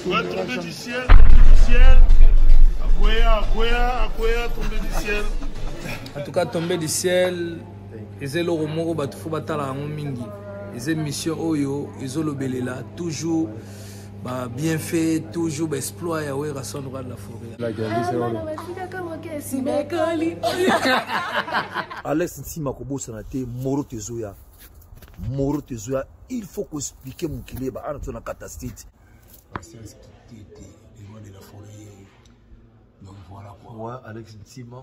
Ouais, tombé du ciel, tombé du ciel. Akwea, akwea, akwea, tombé du ciel. En tout cas, tombé du ciel, eza eloko moko bato fo batala yango mingi. Eza émission oyo ezolobelela toujours ba bienfait, toujours ba exploit ya Werrason roi de la forêt. Alex Ntima kobosana te moro tezoya. Moro tezoya, il faut ko expliquer mokili ba ana tona kata state. Patience Kitete, le roi de la forêt. Donc voilà quoi. Ouais, Alex Ntima,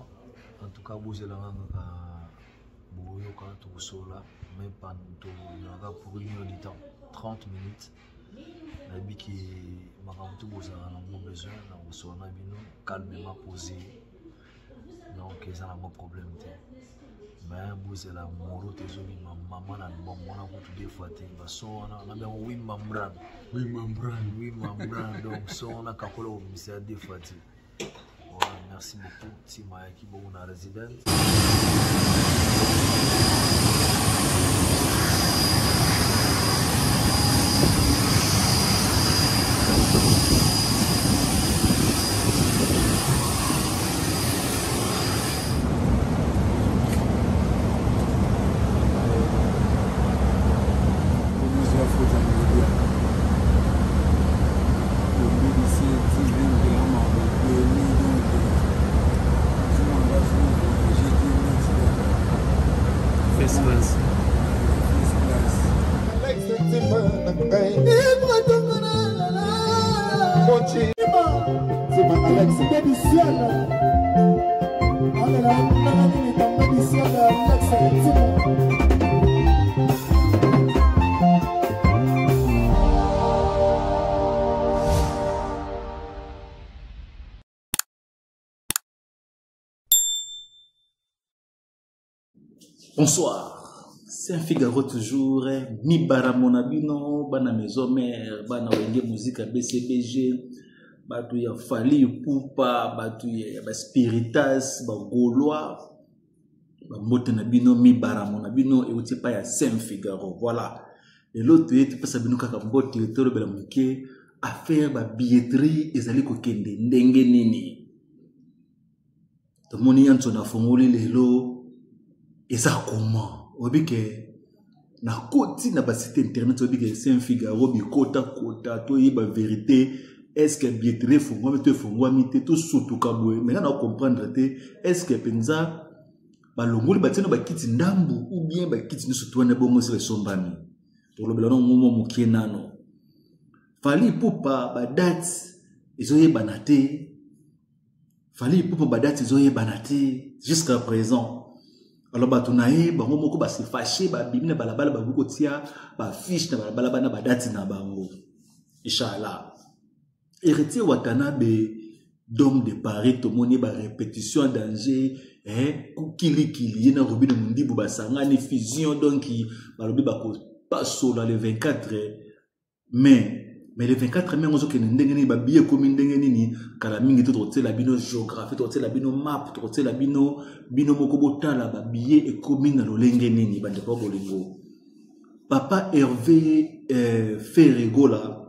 en tout cas bozela nga boyoka tokosola mais toyaka pour une heure du temps 30 minutes nayebi ke makambo to bozala nango besoin na kosola na bino calmement posé donc eza nango problème te mais bozela moro te ezobima mama na album wana kutu deux fois te bason wana na bango wimambran wimambran wimambran donc son wana kakola kobimisa ya deux fois te. Voilà, merci beaucoup nsima ayaki bongo na resident. Bonsoir, c'est un Figaro toujours, Mibara Monabino, bana maison mère, bana wenge musique BCBG, bato ya Fally Ipupa, bato ya ba Spiritas, ba Gaulois, ba mbote na bino Mibara Monabino euti pa ya Saint Figaro. Voilà. Lelo toye topesa bino kaka mbote tolobela moke affaire ba billetterie ezali kokende ndenge nini. Tomoni ya nso nafongoli lelo eza comment oyebi ke nakoti na basite internet oyebi ke Saint Figaro bikota kota toyeba verité est-ce que billetterie efongwami to efongwami te tosutuka boye mais nga na comprendre te est-ce que mpenza balongoli batie na bakiti ndambu ou bien bakiti nyonso to wana bongo esika esombami. Tolobela nango mwa moke nano. Fally Ipupa ba date ezoyebana te. Fally Ipupa ba date ezoyebana te jusqu'à présent. Alors bato na ye bango moko ba se fâcher, babimi na balabala, bakoki kotia ba fiche na balabala bana ba date na bango. Inch'Allah. Héritier Watanabe, Dôme de Paris, tomoni ba répétition danger, hein, kilikili, ye na Robin Mundibu basangani fusion, donc balobi bako pasola le 24 mai. Mais le 24 mai, ozokende ndenge nini, ba billet ekomi ndenge nini, kala mingi te tokotiela bino géographie, tokotiela bino map, tokotiela bino, bino moko botala ba billet ekomi na lolenge nini, bandeko ya bolingo. Papa Hervé Ferregola,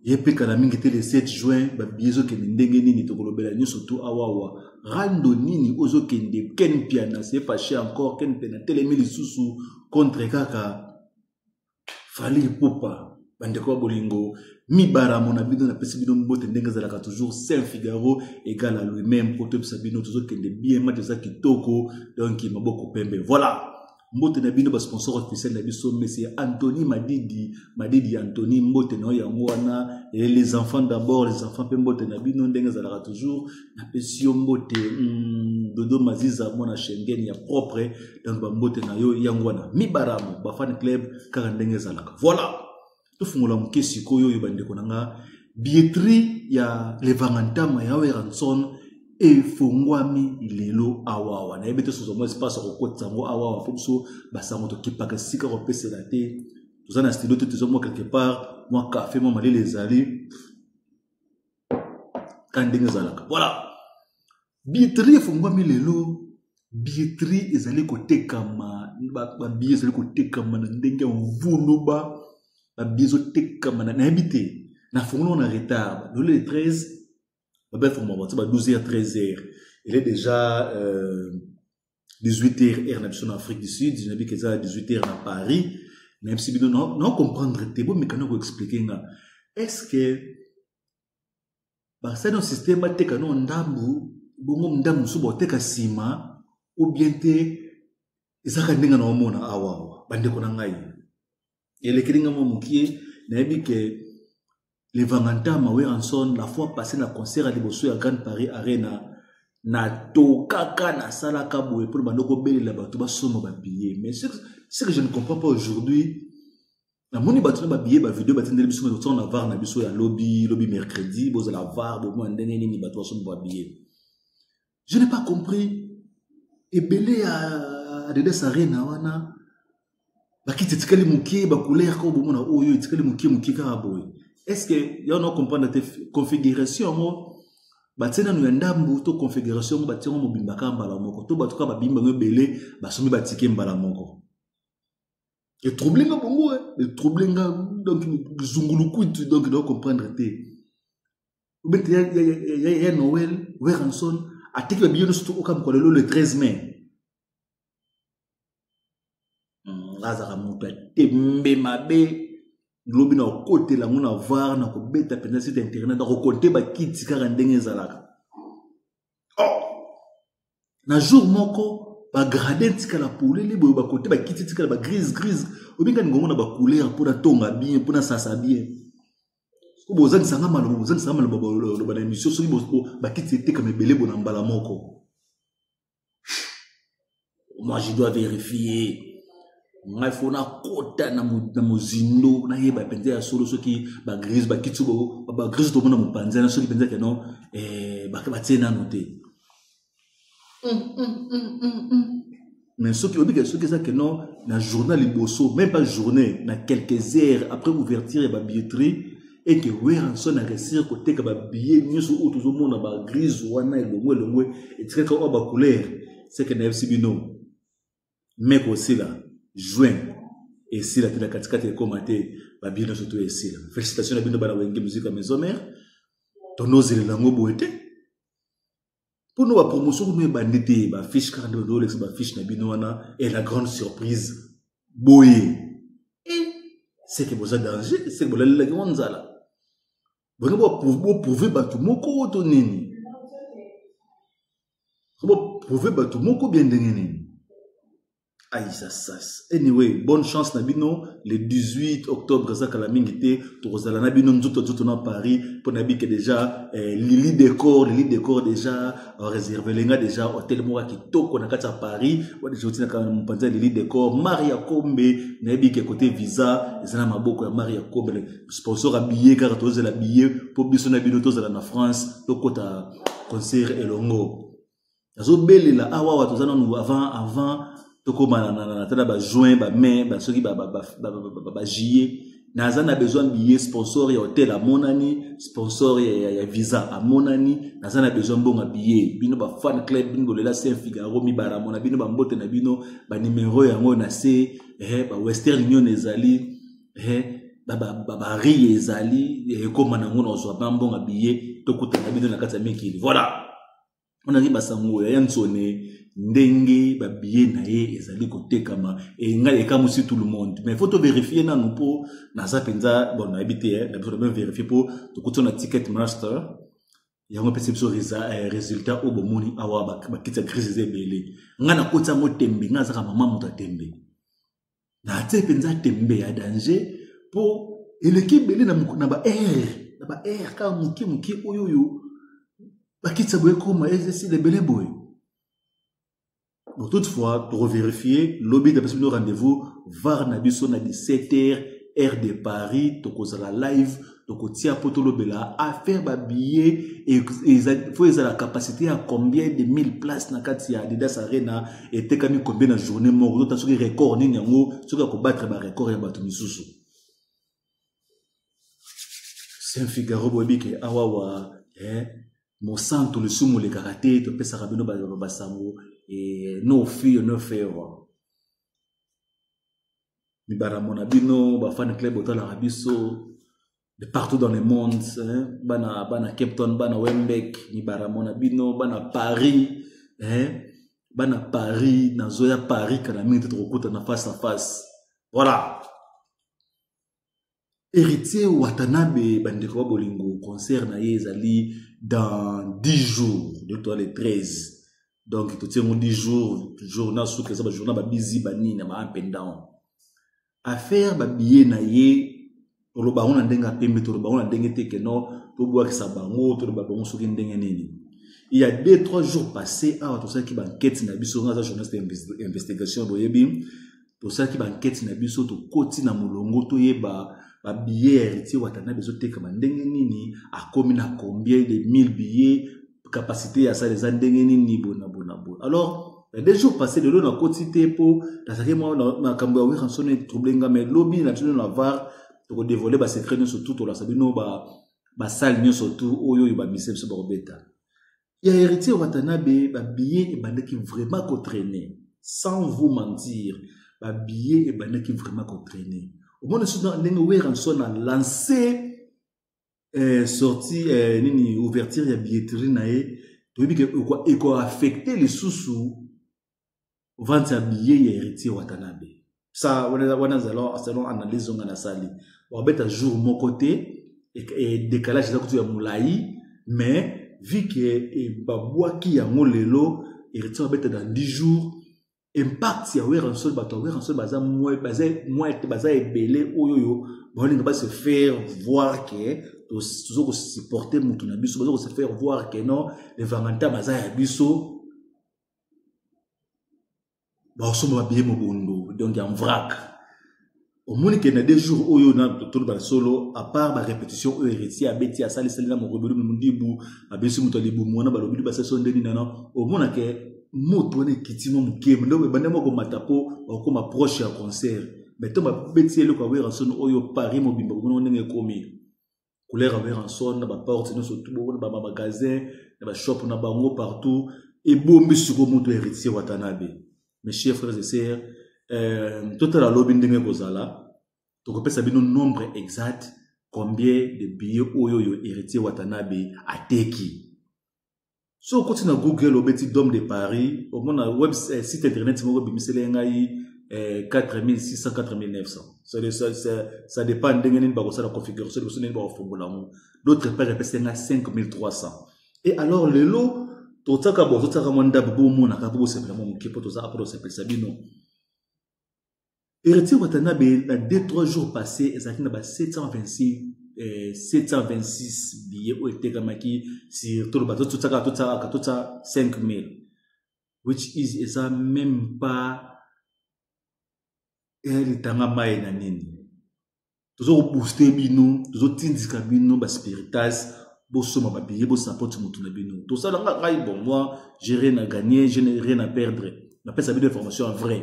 ye mpe kala mingi te le 7 juin, ba billet ezokende ndenge nini, tokolobela nyonso tu awawa. Rando nini ozokende, Ken Mpiana s'est fâché encore, Ken Mpiana telemi lisusu contre kaka Fally Ipupa. Bandeko ya bolingo, mibaramo na bino, napesi bino mbote ndenge ezalaka toujours Saint Figaro égal à lui-même, po toyebisa bino tozokende bien, match eza kitoko, donc maboko pembe. Voilà. Mbote na bino ba sponsor officiel na biso, monsieur Anthony Madidi, Madidi Anthony, mbote na yo yango wana, et les enfants d'abord, les enfants pe mbote na bino ndenge ezalaka toujours, napesi yo mbote, Dodo Maziza mwana Schengen ya propre, donc ba mbote na yo yango wana, mibaramo ba fan club kaka ndenge ezalaka. Voilà. Tofungola moke sikoyo oyo bandeko na nga, billetterie ya Levangantama ya Werrason efongwami lelo awawa. Nayebi te sozo mwa espace ya kokotisa yango awawa, po biso basango tokipaka esika kopesela te. Toza na studio te, toza mwa quelque part, mwa café, mwa malili ezali ka ndenge ezalaka. Voilà. Billetterie efongwami lelo, billetterie ezali kotekama, ba billet ezali kotekama na ndenge ya mvuluba. Babillet ezotekama, nayebi te, nafungoli na retard lelo le 13, babefongama bato ba 12 h 13 h, il est déjà 18 h heure na biso na Afrique du Sud. Nayebi ke eza 18 h na Paris. Nayebisi bino, na comprendre te. Bomekana koexpliquer nga, est ce que basali na système bateka no ndambu, bongo ndambu mosusu baoteka nsima, ou bien te ezaka ndenge na omona awawa? Bandeko na ngai, elekeli nga mwa mokie. Nayebi ke Levangantama Werrason, la fois passé na concert ya liboso ya Grande Paris Arena, natokaka, nasalaka boye mpona bando kobelela bato basomba babillet. Mais ce que je ne comprends pas aujourd'hui, namoni bato na babillet, bavideo batindeli biso, totiaka na VAR na biso ya lobi lobi mercredi. Bozala VAR, bomona ndenge nini bato basomba babillet. Je n'ai pas compris, ebele ya Adidas Arena wana, bakiti etikali moke, bacouleur kaka bomona oyo etikali moke moke kaka boye. Est ce que ya na comprendre te configuration yango batie nanu ya ndambu, to configuration yango batie yango mobimba kaka mbala moko, to bato kaka babimi bango ebele basombi batike mbala moko? Etrouble nga bongo, etrouble nga, donc zungulukutu, donc na comprendre te. Obete ya Noël, Werrason ateki babillet nyonso to oka mokolo lelo le 13 mai. Nga azalaka moto ya tembe mabe. Lobi na kokotela yango na VAR, na kobeta mpenza site internet, na kokonte bakiti kaka ndenge ezalaka. Oh! Na jour moko bagrade tikala polele boye, bakote bakiti tikala bagrise grise. Obinga ningongo na bacouleur mpo natonga bien, mpo nasasa bien. Soki bozangisa nga maloba, bozangisa nga maloba, loba na émission. Soki bakiti etekama ebele bo na mbala moko, moi je dois vérifier. Ngai fo nakota na mozindo, nayeba mpenza ya solo soki bagrise, bakiti bagrise tomona mopanzi wana, soki mpenza keno batie nano te. Mais soki obika, soki eza keno na journal liboso, même pas journée, na quelques heures après ouverture ya babilletterie, eke Werrason a réussir koteka babillet nyonso oyo tozomona bagrise wana elongwe elongwe, etikaka oyo bacouleur, seke nayebisi bino, mai kosila, juin esila te, na katikati ekóma te, babillet nyonso to esila. Félicitation na bino bana Wenge Musique ya Maison Mère. Tonozelela yango boye te mpona bapromotion kuna ebandi te, bafiche kaka nde bazolekisa bafiche na bino wana. Et la grande surprise boye, seke boza danger, seke bolalelaki ngo nzala, bonge boprouve bato moko to nini, boprouve bato moko bien ndenge nini. Aisasas, anyway, bonne chance na bino. Le 18 octobre eza kala mingi te, tokozala na bino nzoto nzoto na Paris, mpo nayebi ke déjà Lili Décor, Lili Décor déjà réserve lenga déjà hôtel moko ya kitoko na kati ya Paris. Wana déjà otinaka mopanzi ya Lili Décor, Maria Kombe. Nayebi ke côté visa eza na maboko ya Maria Kombe, sponsor ya billet. Kaka tozela billet mpo biso na bino tozala na France, tokota concert elongo. Nazobelela awa awa, toza nanu avant tokóma na tala bajuin, bamai, basoki bajuillet. Naza na besoin billet, sponsor ya hotel amonani, sponsor ya visa amonani, naza na besoin mbongo billet. Bino bafan club, bino bolela Saint Figaro mibaramo na bino, bambote na bino, banimero yango na se, ba Western Union ezali, bari ezali, ekóma nango, nazwa bambongo billet, tokutana bino na kati ya mikili. Voilà, onaki basango ya Nsone, ndenge babillet na ye ezali kotekama. Ngai ekamusi tout le monde, mais faut tovérifie nanu mpo naza mpenza bon, nayebi te. Na biso na vérifie mpo tokuti na Ticket Master, yango epesi biso résultat oyo bomoni awa. Bakiti ya grise eza ebele. Ngai nakoti yango tembe, ngai azaka mama moto ya tembe, natie mpenza tembe ya danger mpo eleki ebele na ba aire, na ba aire kaka moke moke oyo oyo bakiti ya boye ekoma esila ebele boye. Bon, toutefois tokovérifie lobi. Tapesi bino rendez-vous VAR na biso na 17 heures heure de Paris, tokozala live, tokotia mpo tolobela affaire babillet. Fo ezala capacité ya combien de 1000 places na kati ya Adidas Arena, etekami combien na journée moko, tota soki record nini yango, soki akobattre barecord ya bato misusu. Saint Figaro, boyebi ke awawa mosantu lisumu elekaka te. Topesaka bino basango, no fear, no favor. Mibaramo na bino, ba fan club otalaka biso de partout dans le monde, hein? Bana bana Cape Town, bana Wembek, mibaramo na bino, bana Paris, hein? Bana Paris, nazoya Paris kala mingi te tokokutana face à face. Voilà. Héritier Watanabe bandeko ba bolingo concert na ye ezali dans 10 jours de toi le 13 donc totie yango 10 jours jour na suka eza bajournal babizi banini na ba up and down affaire babillet na ye toloba yango na ndenge ya pembe toloba yango na ndenge te keno tobwakisa bango toloba bango soki ndenge nini il y a 2 3 jours passé awa tosalaki bankete na biso nga aza journaliste ya investigation boyebi tosalaki bankete na biso tokoti na molongo toyeba babillet ya héritier watanabe ezotekama ndenge nini akomi na combien de 1000 billets capacité ya sale eza ndenge nini bona bona bona alors na deux jours passé lelo nakoti te mpo nazalaki mwa makambo ya werrason etrouble nga mais lobi na biso na var tokodevole basecret nyonso tout tolasa bino basale nyonso tout oyo oyo bamise biso bakobeta ya héritier watanabe babillet ebandaki vraiment kotraine sans vous mentir babillet ebandaki vraiment kotraine omoni soki ndenge werrason a lance eh, sortie eh, nini ouverture ya billetterie na ye toyebi ke ekoaffecte lisusu vente ya billet ya héritier watanabe sa wana selon analyse onga nasali bakobeta jour moko te e, décalage eza kutu ya molai mais vu ke e, babwaki yango lelo héritier babeta dans 10 jours impact ya werrason bato ya werrason baza baza baza ebele oyo oyo baolinga ba se faire voir ke tozo kosupporte motu na biso bazo kose faire voir ke non levanganta baza ya biso bakosomba babiye mobondo donc ya vrac omoni ke na deux jours oyo na toloba solo à part ba répétition oyo héritier abeti asalisali na morebelu mondibu abesi moto ya libumu wana balobi basalisi ndeni nana omona ke moto wana ekiti mwa moke nde ebanda mwa komata mpo bakokoma proche ya concert mais ntango babeti eloko ya werrason oyo paris mobimba komona ndenge ekomi couleur ya werrason na baporte nyonso tu na bamagasin na bashop na bango partout ebombi sikoyo moto ya héritier watanabe mes chers frères et sœurs euh, totala lobi ndenge ekozala tokopesa bino nombre exact combien de billets oyo oyo héritier watanabe ateki soki okoti na google obeti dome de paris omona web eh, site internet moko ebimiseli ngai eh, 4600 4900 ça, ça, ça, ça dépend ndenge nini bakosala configuration liboso ndenge bakofongola yango d'autre part epesi ngai 5300 et alors lelo totiaka bo totiaka mwa ndambo bomonaka mpo bosepela mwa moke mpo toza apo tosepelisa bino Héritier Watanabe na 2 3 jours passés ezalaki na ba 726 eh, 726 billets oyo etekamaki sur toloba totiaka totiaka totia 5000 which is eza même pas eh, litanga mai na nini tozo kobooste bino tozotindika bino baspiritas bosomba babillet bosapote motu na bino tosala nga ngai bon moi j'ai rien à gagner je n'ai rien à perdre napesa bino information ya vrai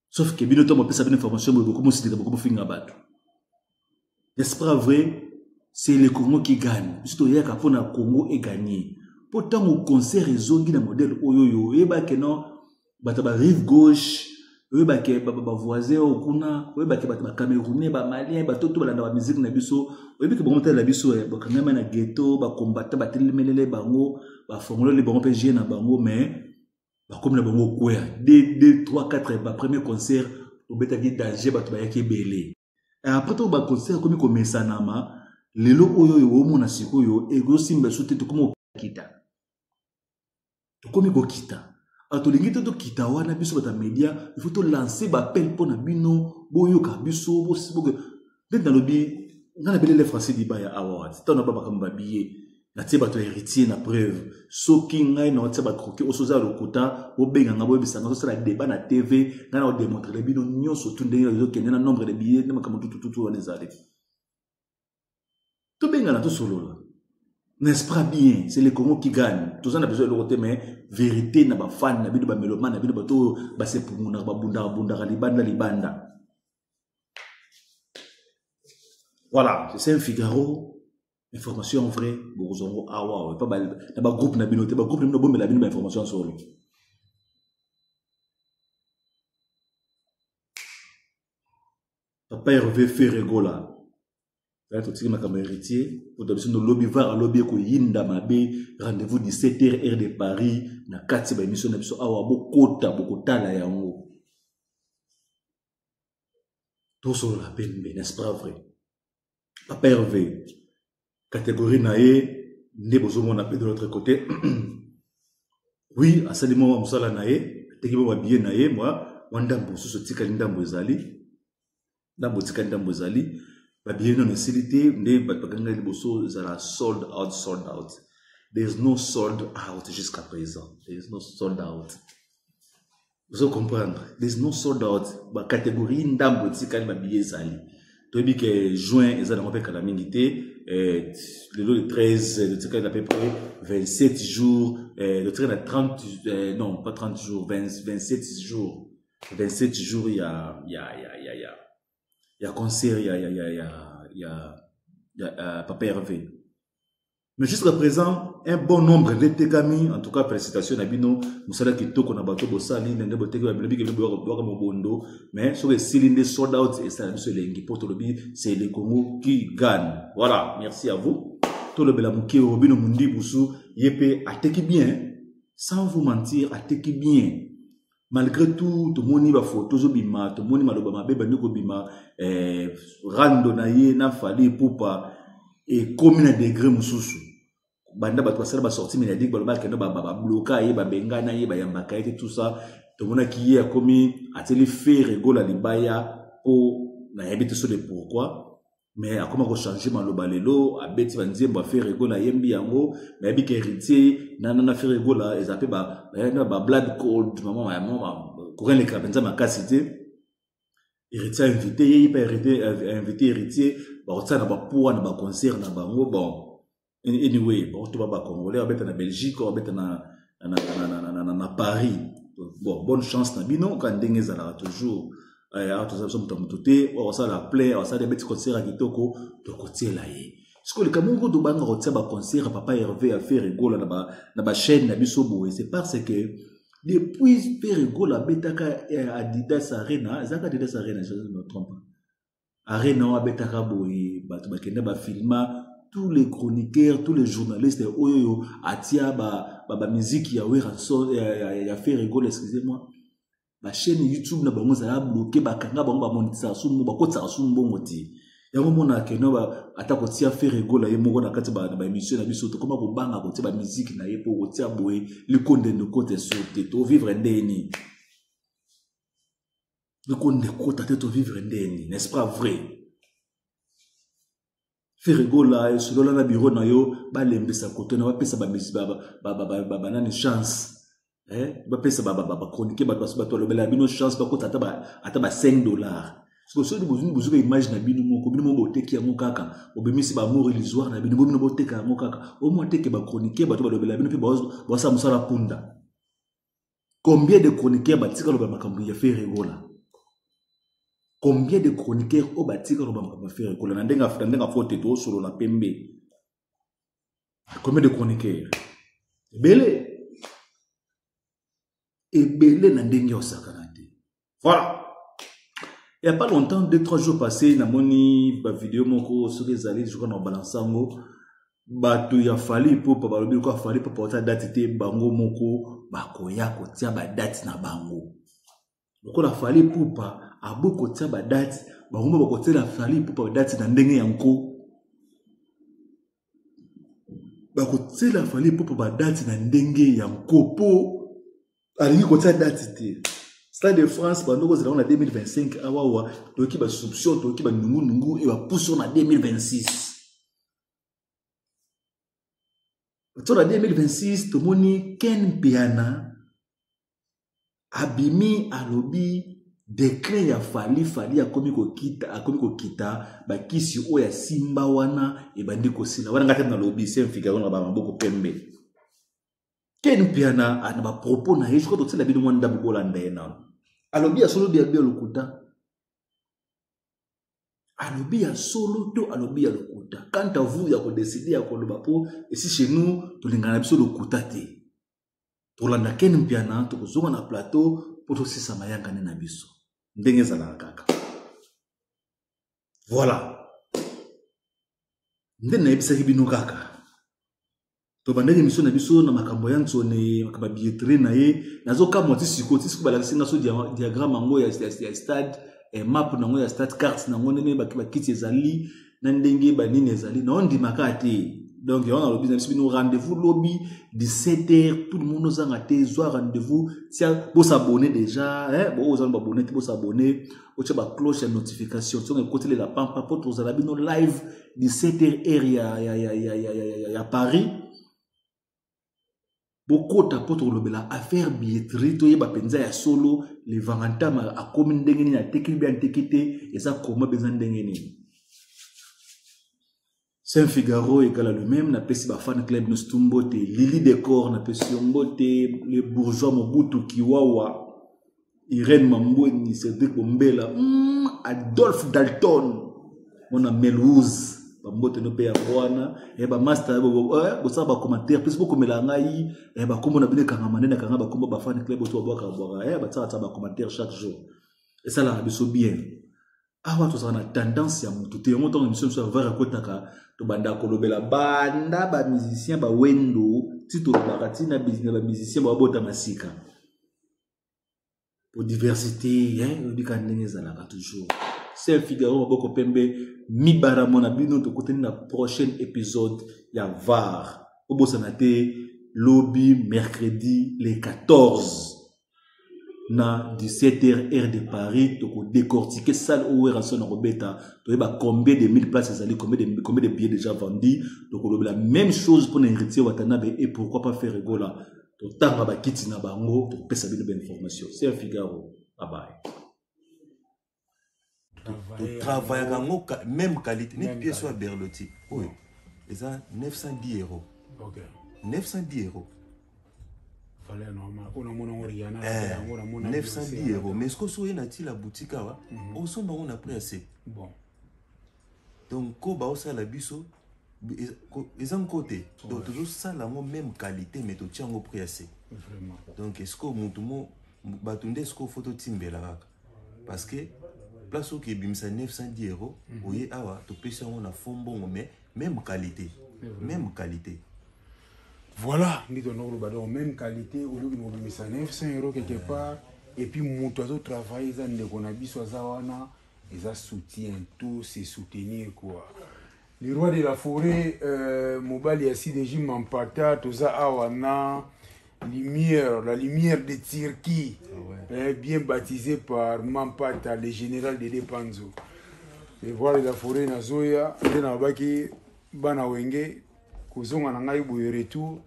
sauf que bino ntango bapesa bino information boye bokomosilika bokomofinga bato n'est-ce pas vrai c'est le congo qui gagne biso toyaka mpo na congo egagne mpo ntango concert ezongi na modèle oyo oyo oyebake non bato ba rive gauche oyebake bavoisin oyo kuna oyebake bato bacamerounais bamalien bato to balanda bamusike na biso oyebike bango motala na biso eh, bakangama na ghetto bakombata batelemelele bango bafongoleli bango mpe jeu na bango mais bakomi na bango kwea 2 2 3 4 ba premier concert obetaki danger bato bayaki ebele après to ba concert ekomi komesanama lelo oyo oyo omona sikoyo ekosimba biso te tokomi kokita tokomi kokita ah, tolingi te tokita wana biso bato ya media il faut tolancer baappel mpo na bino boyoka biso nde nalobi nga na belele français libaya awa wati ntango naba makambo babiye natie bato ya héritier na preuve soki ngai naotia bacroke oso oza lokuta bobenga ngai boyebisa ngai tosala débat na tv ngai na odemontrele bino nyonso tu ndenge ezokende na nombre de billet na makambo tutututu wana ezali tobengana tosolola n'est-ce pas bien c'est le congo qui gagne toza na besoin eloko te mais vérité na bafane na bino bamelomane na bino bato oyo basepungunaka babundaka bundaka libanda libanda voilà c'est un figaro information vrai bokozwa yango awa epa na bagroupe na bino te bagroupe na bino bombela bino bainformation ya solo. Papa Hervé Ferre Gola. Là, totiki makambo héritier mpo na biso nolobi var alobi ekoyinda mabe rendez-vous 17 heures heure de Paris na kati ba émission na biso awa bokota bokotala yango tosolola pembe n'est-ce pas vrai papa Hervé catégorie na ye nde bozomona mpe de l'autre côté oui asali mwa mosala na ye ateki mwa babillet na ye mwa mwa ndambo mosusu etikali ndambo ezali ndambo etikali ndambo ezali babillet nano esili te nde bato bakangaki liboso ezala sold out sold out there is no sold out jusqu'à présent there is no sold out ozo comprendre there is no sold out bacatégorie ndambo etikali babillet ezali toyebi ke juin eza nango mpe kala mingi te eh, lelo le 13 totikali na peu près 27 jours eh, totikali na 30 eh, non pas 30 jours 20, 27 jours 27 jours ya ya ya ya ya ya concert ya ya ya ya ya ya uh, papa Hervé mais jusqu'à présent un bon nombre nde etekami en tout cas félicitation na bino mosala kitoko na bato bosali ndenge boteki babilobi kebe bwaka mobondo mais soki esili nde sold out esala biso elengi mpo tolobi c'est le Congo qui gagne voilà merci à vous tolobela moke Robino Mundibusu ye mpe ateki bien sans vous mentir ateki bien malgré tout tomoni bafoto ezobima tomoni maloba mabe bandi kobima eh, rando na ye na Fally Ipupa ekomi na degré mosusu banda bato basala basortie médiatique baloba akende babloka ye babengana ye bayambaka ye te tout ça tomonaki ye akomi atieli Ferre Gola libaya mpo nayebi te so de pourquoi mais akoma kochange maloba lelo abeti banzembo ya Ferre Gola ayembi yango nayebi ke héritier na na Ferre Gola eza mpe ba blood cold mama courant elekaka mpenza makasi te héritier invité ye mpe invité héritier bakotia na bapoids na baconcert na bango bon anyway bakotoba bacongolais babeta na belgique babeta na, na, na, na, na, na, na paris bon bonne chance na bino ka ndenge ezalaka toujours awa toza biso moto ya moto te oyo akosala plein akosala ebeti concert ya kitoko tokotiela ye sikoyo likambo moko tobanga kotia baconcert ya papa Hervé ya Ferre Gola na bachaîne na biso boye c'est parce que depuis Ferre Gola abetaka Adidas Arena ezalaka Adidas Arena je me trompe Arena oyo abetaka boye bato bakenda bafilma tous les chroniqueurs tous les journalistes oyo atia bamiziki ya Werrason ya Ferre Gola excusez-moi bachaîne youtube na bango ezala bloqué bakanga bango bamonetisaka su bakotisaka su mbongo te yango monaka keno ata kotia Ferre Gola ye moko na kati na baémission na biso tokoma kobanga kotia bamiziki na ye mpo kotia boye likonde ndekota so te tovivre ndeni likonde kota te tovivre ndeni n'est-ce pas vrai Ferre Gola esolola na bureau na yo balembisa koto na bapesa banani chance bapesa bachronique bato bato balobela bino chance bakota ata ba 5 dollars siko soki bozuka image na bino moko bino moko boteki yango kaka bobimisi bamour illusoire na bino bino boteka yango kaka omwa teke bachronique bato balobela bino mpe basala mosala punda combien de chroniqueurs batika loba makambo ya Ferre Gola combien de chroniqueurs oyo batika loba makambo ya Ferre Gola na ndenge na ndenge afo te tosolola pembe combien de chroniqueurs ebele ebele na ndenge osakana te voilà il y a pas longtemps deux trois jours passés namoni bavideo moko soki ezali je crois na balanse yango bato ya Fally Ipupa balobi lokola Fally Ipupa batia date te bango moko bakoya kotia badate na bango lokola Fally Ipupa aboyi kotia badate bango moko bakotiela Fally Ipupa badate na ndenge ya nko bakotiela Fally Ipupa badate na ndenge ya nko mpo alingi kotia date te stade de france bando kozela ngo na 2025 awawa toyoki basoupçon toyoki banungunungu e bapuso na 2026 to na 2026 tomoni ken mpiana abimi alobi déclin ya Fally Fally akomi kokita akomi kokita bakisi oyo asimba wana ebandi kosila wana ngai te nalobi se mfika na bamaboko pembe ken mpiana na bapropos na ye soki totiela bino mwa ndambo bolanda ye nano alobi ya solo biabi ya lokuta alobi ya solo to alobi ya lokuta quant à vous ya kodécider ya koloba mpo esi chez nous tolingana na biso lokuta te tolanda ken mpiana tokozonga na plateau mpo tosisa mayangani na biso ndenge ezalaka kaka. Voilà nde nayebisaki bino kaka tobandaki emission na biso na makambo ya nsone, makambo ya billetterie na ye. Nazokamwa ti sikoyo, ti sikoyo balakisi nga so diagramme yango ya stade, map nango ya stade, carte nango, ndenge bakiti ezali na ndenge banini ezali, naondimaka te. Donc yango nalobi na biso bino, rendez-vous lobi 17h, tout le monde ozanga te, zwa rendez-vous, tia bosabone déjà, eh, bo oza na babone te, bosabone, otia bacloche ya notification soki ekotelela pampa, mpo tozala bino live 17h heure ya Paris. Bokota mpo tokolobela affaire billetterie, toyeba mpenza ya solo levangantama akomi ndenge nini, ateki bi anteki te, eza koma mpenza ndenge nini. Saint Figaro égale à lui-même, napesi ba fan club nyonso tu mbote, Lili Decor napesi yo mbote, le bourgeois Mobutu Kiwawa, Irène Mambweni, Cédric Bombela, Adolphe Dalton, mona Melouse, bambote no mpe yango wana, bamaster bosala bacommentaire plus, bokomela ngai bakombo na bino ekangama nde nakanga bakombo ba fan club oto babwaka bwaka, batiaka bacommentaire chaque jour, esalaka biso bien. Awa tozala na tendance ya motu te, yango ntango émission biso ya VAR ekotaka, tobanda kolobela banda bamusicien bawendo ti tolobaka ntina na bamusicien babotama sika po diversité, oyebika ndenge ezalaka toujours. Saint Figaro, maboko pembe, mibaramo na bino, tokutani na prochaine épisode ya VAR. Obosana te, lobi mercredi le 14 na 17h heure de Paris, tokodécortiquer salle oyo Werrason akobeta, toyeba combien de mille places ezali, combien de billets déjà vendus. Tokolobela même chose mpona Héritier Watanabe et pourquoi pas Ferre Gola, totanga bakiti na bango, tokopesa bino bainformation. C'est Figaro, bye bye. Totravaillaka yango même qualité neti pièce oyo ya Berlotti oyo eza 910 euros. 910 euros. Valeur normale oyo namona yango Rihanna. Yango namona. 910 euros, mais soki oso oye na ti la boutique awa, osomba yango na prix ya se. Bon. Donc ko baosala biso eza nko te, donc tozosala yango même qualité, mais totia yango prix ya se. Vraiment. Donc est-ce que motu mo bato nde est-ce que faut totimbela kaka, parce que place oyo ebimisa 910 euros, oye awa topesi yango na fond mbongo, mais même qualité, même qualité. Voilà nde tona koloba, donc même qualité, oloki na kobimisa 900 euros quelque part, et puis moto azotravaille eza ndeko na biso aza wana, eza soutien, tout se soutenir quoi. Le roi de la forêt, mobali ya CDJ Mampata, toza awa na lumière, la lumière de Turquie. Ah ouais. Bien baptisé par Mampata, le général de Depanzo, le roi de la forêt. Nazoya nde nalobaki bana Wenge, kozonga na ngai boye, retour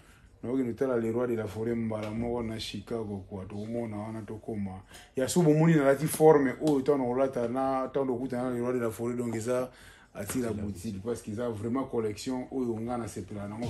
naokende tala le roi de la forêt mbala moko na Chicago kwa tokomona wana tokóma ya so. Bomoni nalati forme oyo ntango nakolata na ntango tokutana na le roi de la forêt, donc eza Atila Boutique, parce que eza vraiment collection oyo nga nasepela nango.